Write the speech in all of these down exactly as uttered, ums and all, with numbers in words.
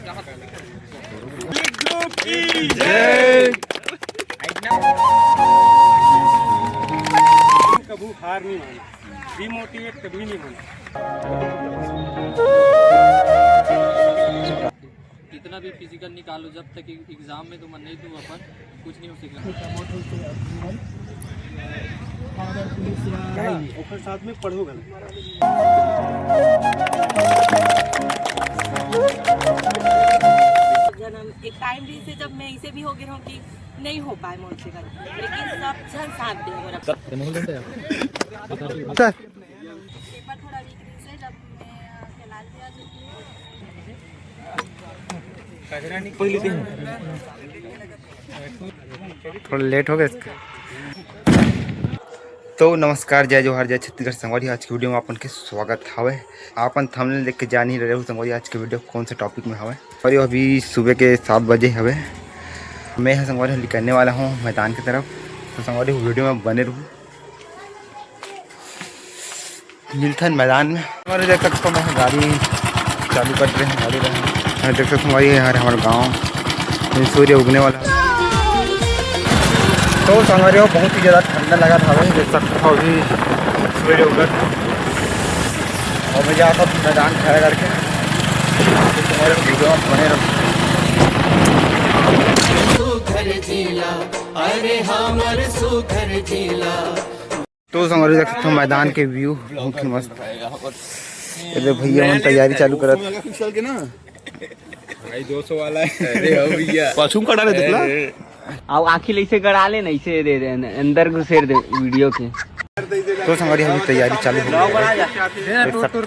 Group की जय। कभू हार नहीं माना, डिमोटिवेट कभी नहीं होना। कितना भी फिजिकल निकालो, जब तक एग्जाम में तुम नहीं दो अपन, कुछ नहीं हो सकता। ओकर साथ में पढ़ो गल। जब एक टाइम भी से जब मैं इसे भी हो गई हूँ कि नहीं हो पाए मोर से गल, लेकिन सब जन साथ दे मोर। सर, पेपर थोड़ा वीक रही से, जब मैं, अ, फिलहाल भी आ चुकी हूँ। थोड़ा लेट हो गया इसका। तो नमस्कार, जय जोहार, जय छत्तीसगढ़ संगवारी। आज के वीडियो में अपन के स्वागत हवे। अपन थंबनेल देख के जान ही रहे हो संगवारी, आज के वीडियो कौन से टॉपिक में हवे। और ये अभी सुबह के सात बजे हवे। मैं ह संगवारी निकलने वाला हूँ मैदान की तरफ। तो संगवारी वीडियो में बने रहू। मिलथन मैदान में। हमारे देख सकते हो, मैं गाड़ी चालू कर रहे हैं, गाड़ी रहे हैं। मैं देख सकते हो, वही यार हमारा गाँव, ये सूर्य उगने वाला है। तो संगवारी हो, बहुत ही ज़्यादा ठंडा लगा था भाई, देख सकते हो अभी सूर्य उगत है। और मैं जा था मैदान खड़ा करके, तो तुम्हारे वीडियो में बने रहो। सुघर जिला, अरे हमर सुघर जिला। तो संगवारी देख सकते हो मैदान के व्यू बहुत ही मस्त। इधर भैया मन तैयारी चालू करत। मेगापिक्सल के ना भाई, दो सौ वाला है। अरे हो भैया। पाछू में कटा रहे देखला। अरे। अब आँखी ले इसे गड़ा ले ना, इसे दे दे, अंदर घुसेर दे वीडियो के। तो संगवारी अभी तैयारी चालू हो गई है। देख सकते हो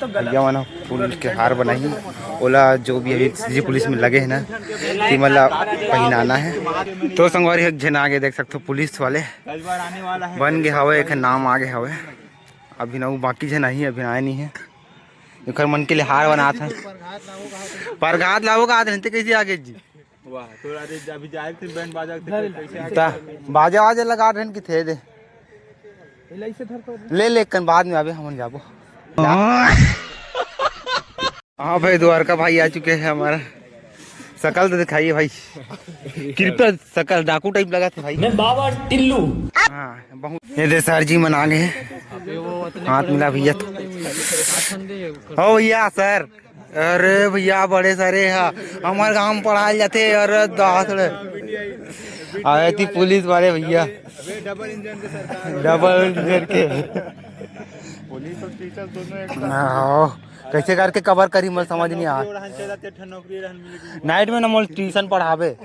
भैया मन फूल के हार बनाही, ओला जो भी अभी दिल्ली पुलिस में लगे है ना, तिमन ला पहनाना है। तो संगवारी एक झन आगे देख सकते हो पुलिस वाले। बन गे हवे, एक नाम आ गे हवे। अभी ना वो बाकी झन आही, अभी आए नहीं है। एकर मन के लिए हार बनात है। परघात लाबो का आदमी ते कैसे आगे जी? वाह, तो अरे अभी जाए थे बैंड बाजा के, कैसे आगे? ता बाजा वाजा लगा रहे कि थे दे। ले लेकिन बाद में अबे हमन जाबो। हाँ भाई, द्वारका भाई आ चुके हैं हमारा। शकल तो दिखाइए भाई, कृपया। शकल डाकू टाइप लगा थे भाई। मैं बाबा टिल्लू। हाँ, बहुत। ये दे सर जी मन आ गए हैं। हाथ मिला भैया तो। हो भैया सर। अरे भैया बड़े सारे हा, हमारे गांव में पढ़ाए जाते। अरे दास रे, आए थी पुलिस वाले भैया। अबे डबल इंजन के सरकार। डबल इंजन के। पुलिस और टीचर दोनों एक साथ। हाँ, कैसे करके कवर करी, मैं समझ नहीं आ। ओढ़ान चला ते ठन नौकरी रहन मिल गई। नाइट में ना मोल ट्यूशन पढ़ावे।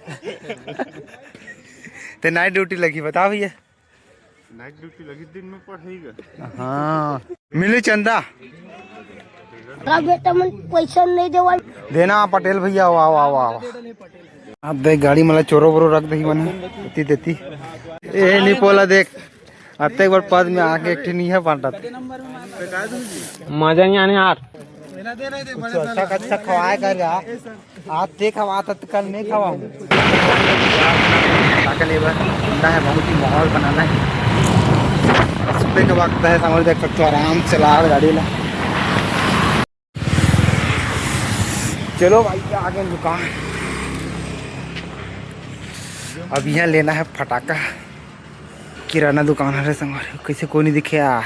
ते नाइट ड्यूटी लगी, बता भैया। नाइट ड्यूटी लगी, दिन में पढ़ाई का। हाँ, मिले चंदा। का बेटा मन पैसा नहीं देवल। देना पटेल भैया, वाह, वाह, वाह, वाह। अब देख गाड़ी मतलब चोरो बोरो रख दही बना, इतनी देती। ए, नहीं पोला देख। अत्ते एक बार पद में आके एक ठे नहीं है बांटत। मजा नहीं आने यार। कुछ अच्छा अच्छा खवाए कर यार। आज ते खवा था तो कल नहीं खवाऊँ। ताकि लेबर ठंडा है, बहुत ही माहौल बनाना है। सुबह के वक्त है, समझ देख सकते हो, आराम से लाल गाड़ी ला। चलो भाई, आ गए दुकान। अब यहाँ लेना है फटाका। किराना दुकान हरे संगवारी, कैसे कोई नहीं दिखे यार,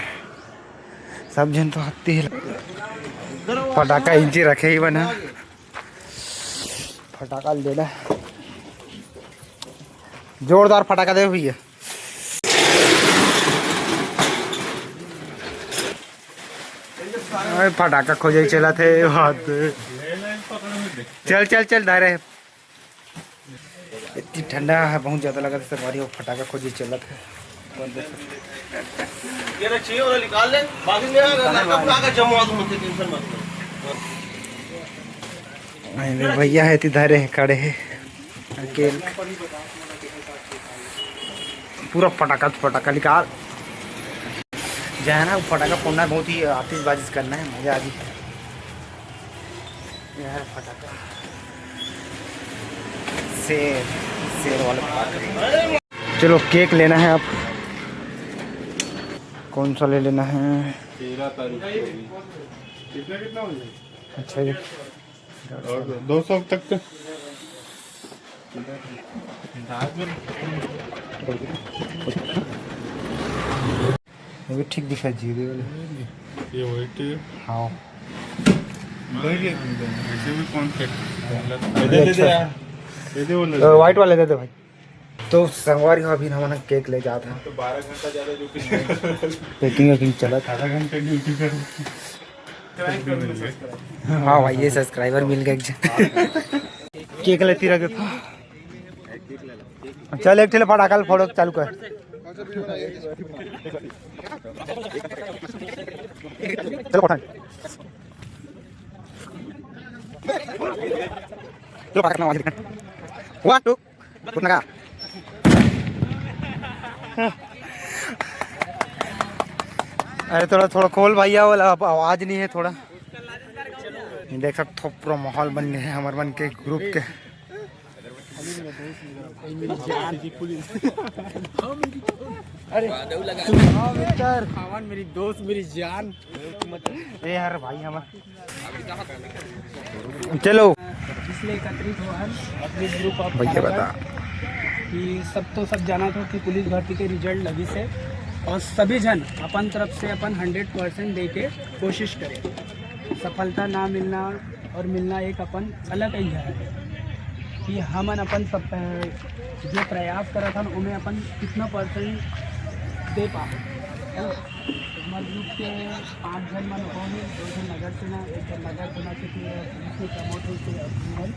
सब जन तो हत्ती है। फटाका इंची रखे ही बना, फटाका लेना। जोरदार फटाका दे भैया। अरे फटाका खोजे चला थे बात। चल चल चल धारे। इतनी ठंडा है, बहुत ज्यादा लगा था संगवारी, वो फटाका खोजे चला था। ये ना चाहिए, उन्हें निकाल ले, बाकी में अगर लड़का फटाका जमवा दूं, मुझे टेंशन मत लो। नहीं, नहीं, भैया है, इतनी धारे है, खड़े है। अकेल। पूरा फटाका, फटाका निकाल। जो है ना, वो फटाका फोड़ना बहुत ही आतिशबाजी से करना है, मजा आ गई। यह है फटाका। शेर, शेर वाला फटाका। चलो, केक लेना है आप। कौन सा ले लेना है? तेरह तारीख को भी। कितना, कितना हो जाए? अच्छा जी। और दो सौ तक तो। ये भी ठीक दिखाई, जीरे वाले। ये वाइट है। हाँ। देखिए, ऐसे भी कौन से? ये दे दे यार। ये दे, वो ले तो ले। वाइट वाले दे दे भाई। तो संगवारी हो, अभी हमन केक ले जात हन। तो बारह घंटा ज्यादा ड्यूटी। पैकिंग वैकिंग चलत। आधा घंटा ड्यूटी कर। हाँ भाई, ये सब्सक्राइबर मिल गए। केक लेती रह गए। चल, एक ठेले फटाका फोड़ो, चालू कर। चलो, फटाक। चलो, फटाक ना, आवाज दिखा। One, two। उतना का? अरे, थोड़ा, थोड़ा खोल भैया, वाला अब आवाज नहीं है थोड़ा। देख सकते हो, पूरा माहौल बन गया है हमारे मन के ग्रुप के। अरे, सुनाओ मित्र। हवन मेरी दोस्त, मेरी जान। ए यार भाई, हमारे चलो। इसलिए एकत्रित हुआ है अपने ग्रुप ऑफ भैया बता। कि सब तो सब जाना था कि पुलिस भर्ती के रिजल्ट लगी से, और सभी जन अपन तरफ से अपन हंड्रेड परसेंट दे के कोशिश करें। सफलता ना मिलना और मिलना एक अपन अलग ही है कि हमन अपन सब, अ, जो प्रयास करत हन, ओमे अपन कितना परसेंट दे पाए, है ना? तो हमारे ग्रुप के पाँच झन मन होही, दो झन नगर सेना, एक झन नगर सेना के, फिर पुलिस में प्रमोट होके अग्निवीर,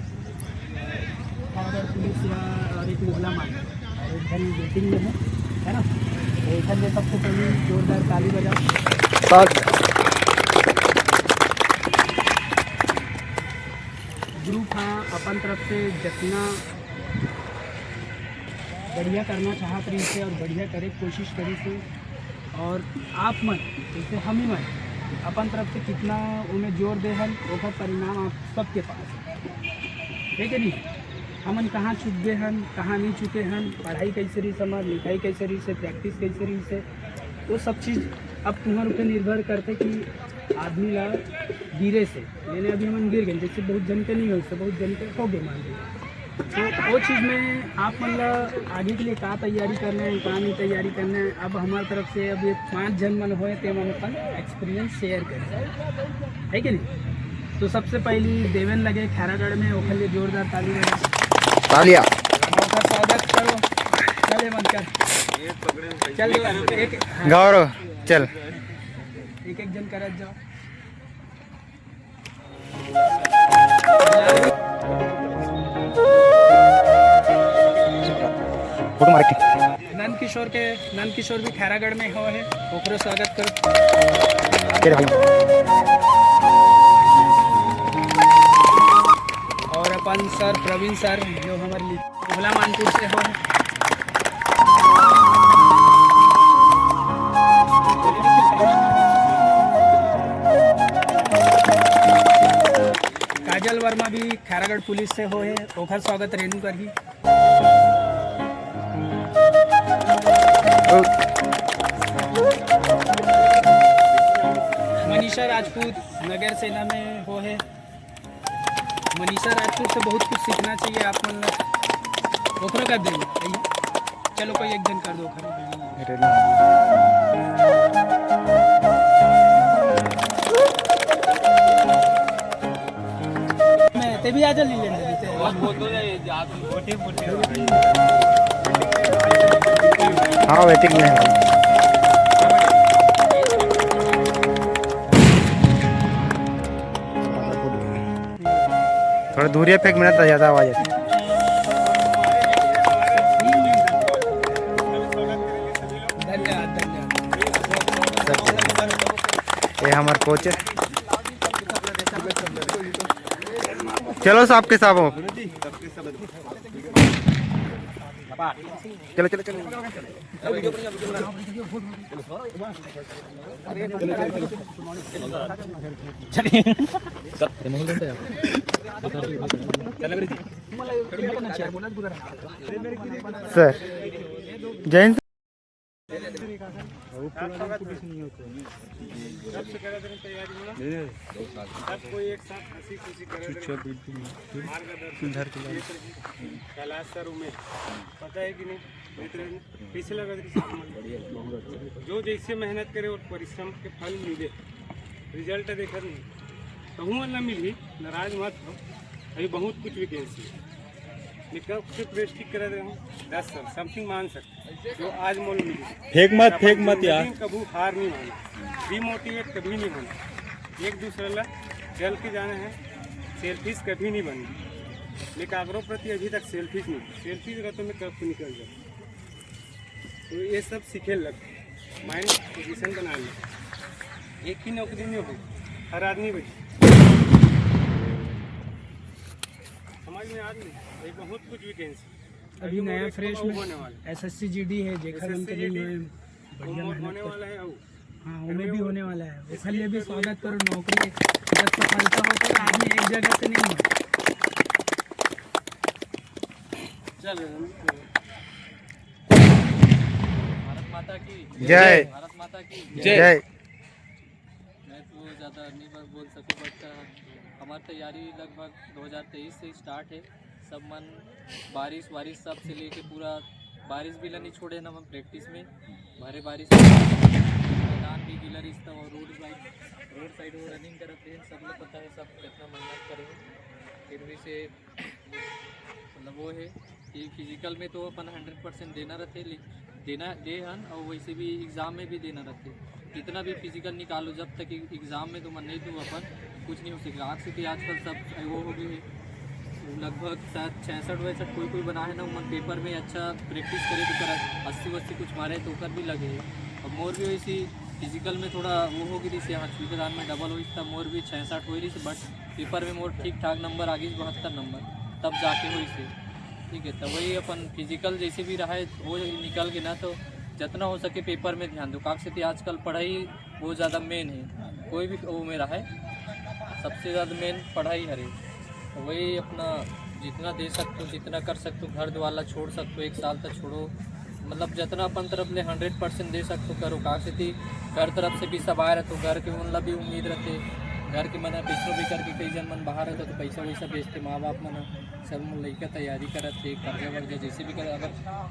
और पुलिस या, और एक मोहला मान, और एक झन वेटिंग में है, है ना? तो एक झन सबसे पहले जोरदार ताली बजाओ। ग्रुप हा अपन तरफ से जतना बढ़िया करना चाहत रहिस हे और बढ़िया करे के कोशिश करिस हे, और आप मन, जैसे हम ही मन, अपन तरफ से कितना ओमे जोर दे हन, ओकर परिणाम आप सबके पास हे, हे कि नहीं? हमन कहाँ चुक गे हन, कहाँ नहीं चुके हन, पढ़ाई कैसे रहिस हमर, लिखाई कैसे रहिस हे, प्रैक्टिस कैसे रहिस हे, वो सब चीज़ अब तुम्हारे ऊपर निर्भर करते कि आदमी ला गिरे से, यानी अभी हमन गिर गए, जैसे बहुत जन के नहीं हो, उससे बहुत जन के हो गए मान लीजिए। तो वो चीज़ में आप मन ला आगे के लिए का तैयारी करना है, का नहीं तैयारी करना है, अब हमारे तरफ से अब ये पाँच जन मन होए, ते मन अपन एक्सपीरियंस शेयर करें, है कि नहीं? तो सबसे पहली देवेन लगे खैरागढ़ में, ओखर लिए जोरदार ताली बजाओ। तालियां। ओकर स्वागत करो। चले मन कर। चल, एक गौरव, चल। एक एक जन करत जाओ। फोटो मारे के। नंद किशोर के, नंद किशोर भी खैरागढ़ में हो है, ओकरो स्वागत करो। तेरे भाई। और अपन सर प्रवीण सर, जो हमारे लिए भोला मानपुर से हो है। काजल वर्मा भी खैरागढ़ पुलिस से हो है, ओखर स्वागत रेनू करही। मनीषा राजपूत नगर सेना में हो है। मनीषा राजपूत से बहुत कुछ सीखना चाहिए आप मन ला। ओकरो कर देंगे। चलो कोई एक जन कर दो ओकरो। मैं ते भी आ जा ली लेने। हाँ, वेटिंग में है। थोड़ा दूरिया पे एक मिनट, ज़्यादा आवाज़ आती। धन्यवाद, धन्यवाद। ये हमारे कोच है। चलो, सबके सब हो। चलो, चलो, चलो। सर, जय हिंद। सबसे करा देने तैयारी होना। सबको एक साथ हंसी खुशी करे देने। मार्गदर्शन, कैलाश सर, उमेश, पता है कि नहीं? मित्र, पीछे लगा दे। जो जैसे मेहनत करे और परिश्रम के फल मिले। रिजल्ट देखत नहीं, कहूँ वाला मिली, नाराज मत हो। अभी बहुत कुछ वैकेंसी है। मैं कब से प्रेस ठीक करा रहा हूँ, दस साल समथिंग मान सकते, जो आज मोल मिली। फेंक मत, फेंक मत यार। कभी हार नहीं माना, डिमोटिवेट कभी नहीं होना। एक दूसरे ला चल के जाना है। सेल्फिश कभी नहीं बनना। मैं काकरो प्रति अभी तक सेल्फिश नहीं, सेल्फिश रहता मैं कब से निकल जाऊँ। तो ये सब सीखे लग, माइंड पोजीशन बना ले। एक ही नौकरी में हो, हर आदमी बची। समझ में आ रही है? ये बहुत कुछ वैकेंसी। अभी नया फ्रेश में होने वाला। एसएससी जीडी है, जेखर अंत नहीं हुए, बढ़िया मेहनत होने वाला है। हाँ, वो में भी होने वाला है। ओखर लिए भी स्वागत करो। नौकरी जब सफलता होता है, आदमी एक जगह से नहीं होता। चल, भारत माता की जय। भारत माता की जय। मैं तो ज़्यादा नहीं ब-, बोल सकूँ, बट, अ, हमारी तैयारी लगभग दो हज़ार तेईस से स्टार्ट है। सब मन बारिश वारिश सब से लेके पूरा बारिश भी ला नहीं छोड़े ना हम प्रैक्टिस में। भरे बारिश में मैदान भी गीला रिश्ता और रोड बाइक, रोड साइड वो रनिंग करते हैं, सब लोग पता है सब कितना मेहनत करे हैं। फिर भी से मतलब वो है कि फिजिकल में तो अपन हंड्रेड परसेंट देना रहते, ले-, देना दे हन, और वैसे भी एग्जाम में भी देना रहते। जितना भी फिजिकल निकालो, जब तक एग्जाम में तुमन नहीं दो अपन, कुछ नहीं हो सकेगा। आप से कि आजकल सब वो हो गए हैं, लगभग शायद छियासठ वैसठ कोई कोई बना है ना, उमन पेपर में अच्छा प्रैक्टिस करे तो कर अस्सी वस्सी कुछ मारे तो ओकर भी लगे है। अब मोर भी वैसी फिजिकल में थोड़ा वो हो गई थी, हाँ, छुई के दान में डबल हुई, तब मोर भी छियासठ हो रही थी, बट पेपर में मोर ठीक ठाक नंबर आ गई, बहत्तर नंबर, तब जाके हुई से। ठीक है, तो वही अपन फिजिकल जैसे भी रहा है, वो निकल के ना, तो जितना हो सके पेपर में ध्यान दो। काक से आजकल पढ़ाई वो ज़्यादा मेन है, कोई भी वो में रहे, सबसे ज़्यादा मेन पढ़ाई हरे। तो वही अपना जितना दे सकते हो, जितना कर सकते हो, घर द्वार ला छोड़ सकते हो, एक साल तक छोड़ो, मतलब जितना अपन तरफ ले हंड्रेड परसेंट दे सकते हो, करो। काक से घर तरफ से भी सब आए रहते, घर के मन ला भी उम्मीद रहते, घर के मन पैसों भी करके कई जन मन बाहर रहते तो पैसा वैसा भेजते, माँ बाप मन सब मन लइका तैयारी करत थे, कर्जा वर्जा जैसे भी कर, अगर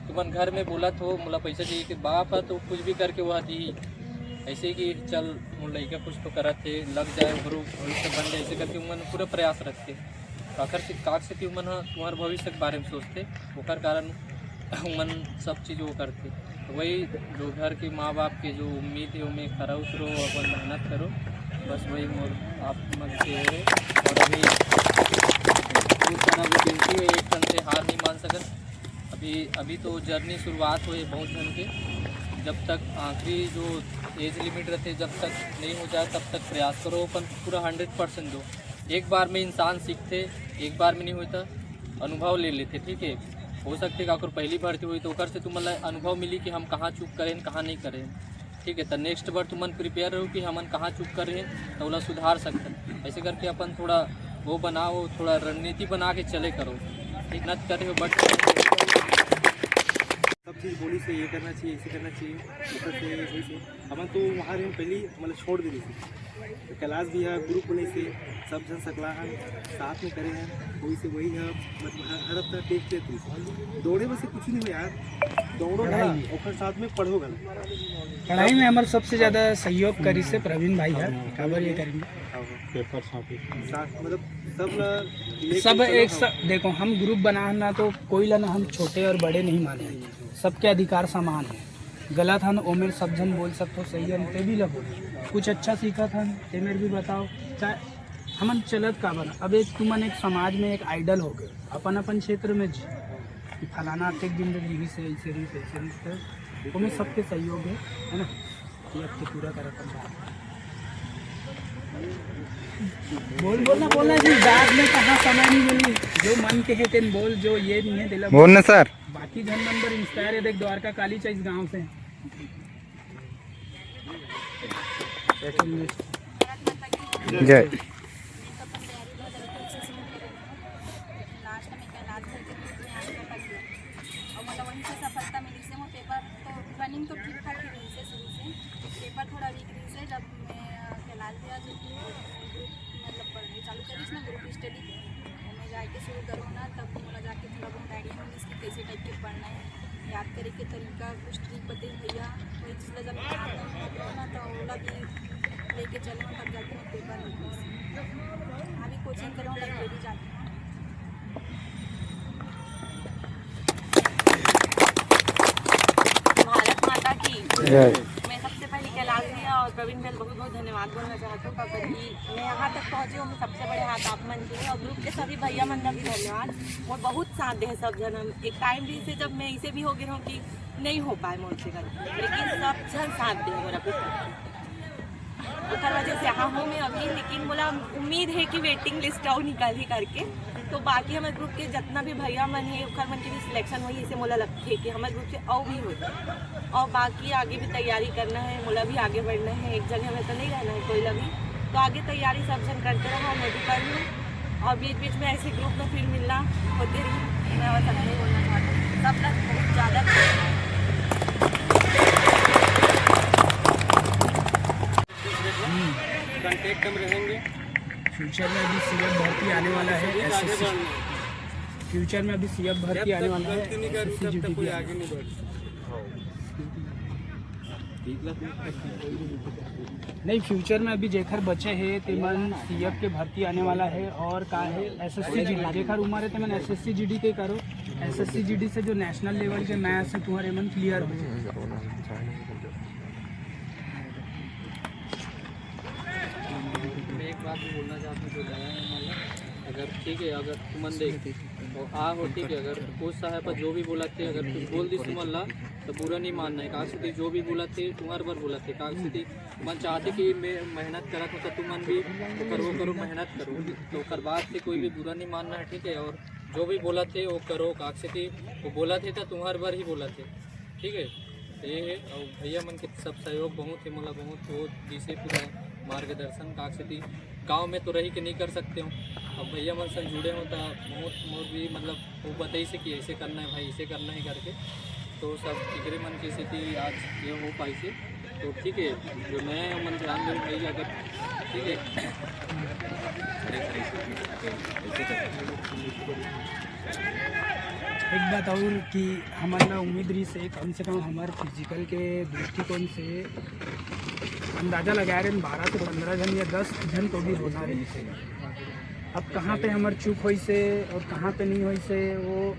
तुमन घर में बोलत हो, मोला पैसा चाहिए कि बाप है तो कुछ भी करके वह दी, ऐसे कि चल मोर लइका कुछ तो करत थे, लग जाए, ओकरो भविष्य बन जाए, ऐसे करके उमन पूरा प्रयास रखते। काकर से, काक से कि उमन ह तुम्हार भविष्य के बारे में सोचते, ओकर कारण उमन सब चीज़ वो करते। तो वही जो घर के माँ बाप के जो उम्मीद है, उमें खरा उतरो, अपन मेहनत करो, बस वही मोर आप मन से है। और अभी बहुत सारा वैकेंसी है, एक तन से हार नहीं मान सकत। अभी, अभी तो जर्नी शुरुआत हुई है बहुत जन के। जब तक आखिरी जो एज लिमिट रहते, जब तक नहीं हो जाए, तब तक प्रयास करो, अपन पूरा हंड्रेड परसेंट दो। एक बार में इंसान सीखते, एक बार में नहीं होता, अनुभव ले लेते, ठीक है। हो सकते काकर पहली भर्ती हुई तो ओकर से तुमन ला अनुभव मिली कि हम कहाँ चूक करें, कहाँ नहीं करें, ठीक है। तो नेक्स्ट बार तुमन प्रिपेयर रहो कि हमन कहाँ चूक कर रहे हैं, तो ओला सुधार सकते हैं। ऐसे करके अपन थोड़ा वो बनाओ, थोड़ा रणनीति बना के चले करो, ठीक, मेहनत कर रहे हो, बट सब चीज़ बोली से ये करना चाहिए, ऐसे करना चाहिए, ऊपर से ये, वैसे। हमन तो वहाँ रहे, पहले ही हमन ला छोड़ दे रही थी। तो कैलाश भी है, ग्रुप होने से सब जन सकला है, साथ में करे हैं, वही से वही है, मतलब हर, हर हफ्ता टेस्ट लेते हैं। दौड़े में से कुछ नहीं हो यार, दौड़ो पढ़ाई भला, है। ओकर साथ में पढ़ो भला। पढ़ाई में हमारे सबसे ज़्यादा सहयोग करी से प्रवीण भाई है, काबर ये करेंगे। पेपर साथ ही। साथ, मतलब सब ला लेके सब चलो एक हम। सा-, देखो, हम ग्रुप बना ना तो कोई ला ना हम छोटे और बड़े नहीं माने, सबके अधिकार समान है। गलत हन, ओमेर सब झन बोल सकथो, सही हन, ते भी ला बोल। कुछ अच्छा सीखत हन, ते मेर भी बताओ। चाहे हमन चलत काबर, अब एक तुमन एक समाज में एक आइडल हो गए, अपन अपन क्षेत्र में जी, कि फलाना अतेक दिन ले लिही से, ऐसे रही से, ऐसे रही से, ओमे सबके सहयोग है, है ना? ये अब तो पूरा करत हन बात। बोल, बोलना, बोलना जी, बाद में कहाँ समय नहीं मिली, जो मन के है तेन बोल, जो ये नहीं है तेला बोलना सर। बाकी झन मन बर इंस्पायर है, देख द्वारका काली चाहिए गांव से। जय। लास्ट में क्या, लास्ट में आज तक और मतलब वहीं से सफलता मिली से, वो पेपर तो रनिंग तो ठीक ठाक ही रही से शुरू से। थोड़ा वीक रहिस हे, जब मैं, अ, कैलाश भैया जो कि ग्रुप, मतलब, पढ़ाई चालू करिस ना, ग्रुप स्टडी, ओमे जाके शुरू करो ना, तब मोला जाके थोड़ा बहुत आइडिया मिलिस कि कैसे टाइप के पढ़ना है, याद करे के तरीका, कुछ ट्रिक बताइस भैया। वही चीज ला जब मैं याद करना, तो ओला भी लेके चले हूँ, तब जाके मैं पेपर लिखूँ। अभी कोचिंग करे हूँ, लाइब्रेरी जाती हूँ। भारत माता की। जय। मैं सबसे पहले कैलाश भैया और प्रवीण भैया बहुत बहुत धन्यवाद बोलना चाहती हूँ, काबर कि मैं यहाँ तक पहुँची हूँ, मैं सबसे बड़े हाथ आप मन के और ग्रुप के सभी भैया मन का भी धन्यवाद। और बहुत साथ दे सब जन। एक टाइम भी से जब मैं इसे भी हो गई हूँ कि नहीं हो पाए मोर से करके, लेकिन सब जन साथ दे मोर अभी तक। ओकर वजह से यहाँ हूँ मैं अभी, लेकिन मोला उम्मीद है कि वेटिंग लिस्ट अउ निकलही करके। तो बाकी हमर ग्रुप के जितना भी भैया मन है, ओकर मन के भी सिलेक्शन होही, इसे मोला लगथे कि हमर ग्रुप से अउ भी होही। और बाकी आगे भी तैयारी करना है, मोला भी आगे बढ़ना है, एक जगह में तो नहीं रहना है कोई ला भी। तो आगे तैयारी सब जन करते रहो, मैं भी कर लूँ। और बीच बीच में ऐसे ग्रुप में फिर मिलना होते रही। मैं बस इतना ही बोलना चाहती हूँ, सब लोग बहुत ज़्यादा। कांटेक्ट में रहेंगे। फ्यूचर में अभी सीएम भर्ती आने वाला है, सभी आगे एसएससी। बढ़ना है। फ्यूचर में अभी सीएम भर्ती जब आने तक वाला है, गलती नहीं करी, एसएससी तब तक जीडी कोई के। आगे नहीं बढ़। नहीं, फ्यूचर में अभी जेखर बचे है, तेमन सीएम के भर्ती आने वाला है। और का है, एसएससी जीडी, जेखर उम्र है, तेमन एसएससी जीडी के करो। एसएससी जीडी से जो नेशनल लेवल के मैथ्स है, तुम्हारे मन क्लियर हो जाए। मैं एक बात भी बोलना चाहता हूँ, जो नया है, मतलब, अगर ठीक है, अगर तुमन देख तो आ हो, ठीक है, अगर कोच साहब जो भी बोला थे, अगर कुछ बोल दी सुमन ला, तो बुरा नहीं मानना है। काकसित जो भी बोला थे, तुम्हार बर बोला थे। काकसित मन चाहते कि मैं मेहनत करत होता, तुमन भी तो करो, करो, मेहनत करो। तो ओकर बाद से कोई भी बुरा नहीं मानना है, ठीक है। और जो भी बोला थे, वो करो। काकसित वो बोला थे, तो तुम्हार बर ही बोला थे। ठीक है, तो ये है। और भैया मन के सब सहयोग बहुत है, मोला बहुत, बहुत जैसे पूरा मार्गदर्शन। काकसित गाँव में तो रही के नहीं कर सकते हो, अब भैया मन से जुड़े हो तो बहुत मोर भी, मतलब, वो बताइस कि ऐसे करना है भाई, ऐसे करना है करके। तो सब एकरे मन के सेती आज ये हो पाइस। तो ठीक है, जो नया मन ध्यान दे भाई, अगर ठीक है। एक बात और कि हमन ला उम्मीद रहिस हे, कम से कम हमर फिजिकल के दृष्टिकोण से अंदाजा लगा रहे हैं, बारह से पंद्रह जन या दस जन तो भी होना रहिस हे। अब कहाँ पे हमर चूक होइस हे और कहाँ पे नहीं होइस हे, वो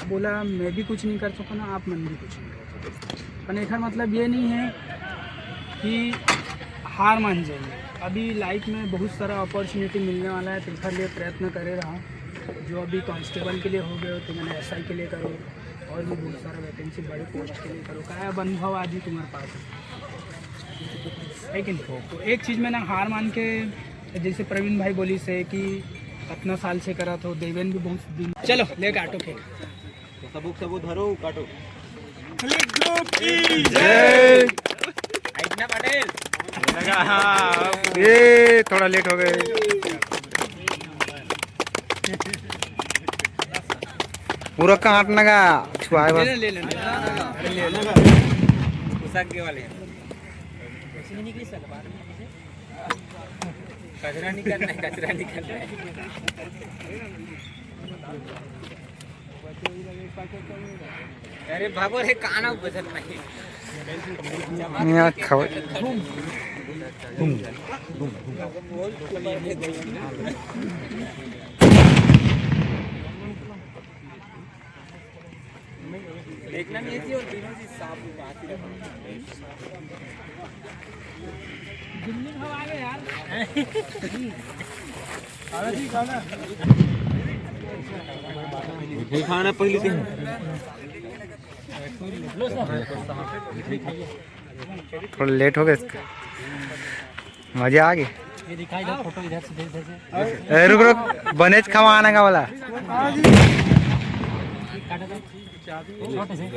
बोला मैं भी कुछ नहीं कर सकूँ ना, आप मन भी कुछ नहीं कर सकते। पर एकर मतलब ये नहीं है कि हार मान जाइए। अभी लाइफ में बहुत सारा अपॉर्चुनिटी मिलने वाला है, तो एकर लिए प्रयत्न करे रहा। जो अभी कांस्टेबल के लिए हो गए हो, तो मैंने एसआई के लिए करो, और भी बहुत सारा वैकेंसी बड़े पोस्ट के लिए करो। क्या अब अनुभव आज ही तुम्हारे पास है, है कि नहीं? तो एक चीज़ में ना हार मान के, जैसे प्रवीण भाई बोलिस हे कि इतना साल से करा, तो देवेन भी बहुत दिन। चलो लेके ऑटो के तो सबुक सबुक धरो, काटो। ये थोड़ा लेट हो गए। पूरा काटना का छुआए बस। ले लो, ले लो। कचरा निकलना है, कचरा निकलना है। अरे भागो रे, काना बजत नहीं। यहाँ खबर। देखना नहीं थी और तीनों चीज साफ बात ही। मिठाई खाना पहले दिन। थोड़ा लेट हो गया इसका। मजा आ गया। ये दिखाई दो फोटो इधर से, इधर से। ए, रुक, रुक, बनेच खवाना का वाला। छोटे से।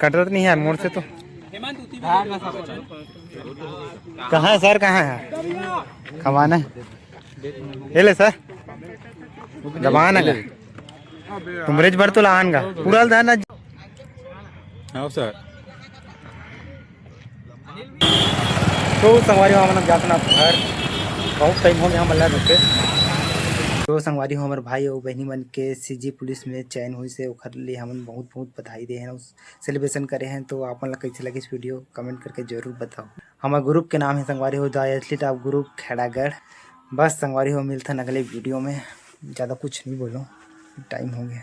कटत नहीं यार मोर से तो। कहाँ है सर, कहाँ है? खवाना है। ये ले सर, दबाना का। तुमरेज भर तो लान का पूरा दाना। हाँ सर। तो संगवारी हो, हमन अब जात हन घर। बहुत टाइम हो गया हमन ला रुके। तो संगवारी हो, हमर भाई अउ बहिनी मन के सीजी पुलिस में चयन होइस हे, ओखर लिए हमन बहुत बहुत बधाई दे हन, सेलिब्रेशन करे हन। तो आप मन ला कैसे लगिस वीडियो, कमेंट करके जरूर बताओ। हमर ग्रुप के नाम हे संगवारी हो the athlete of group Khairagarh. बस संगवारी हो, मिलथन अगले वीडियो में। ज़्यादा कुछ नहीं बोलो, टाइम हो गया।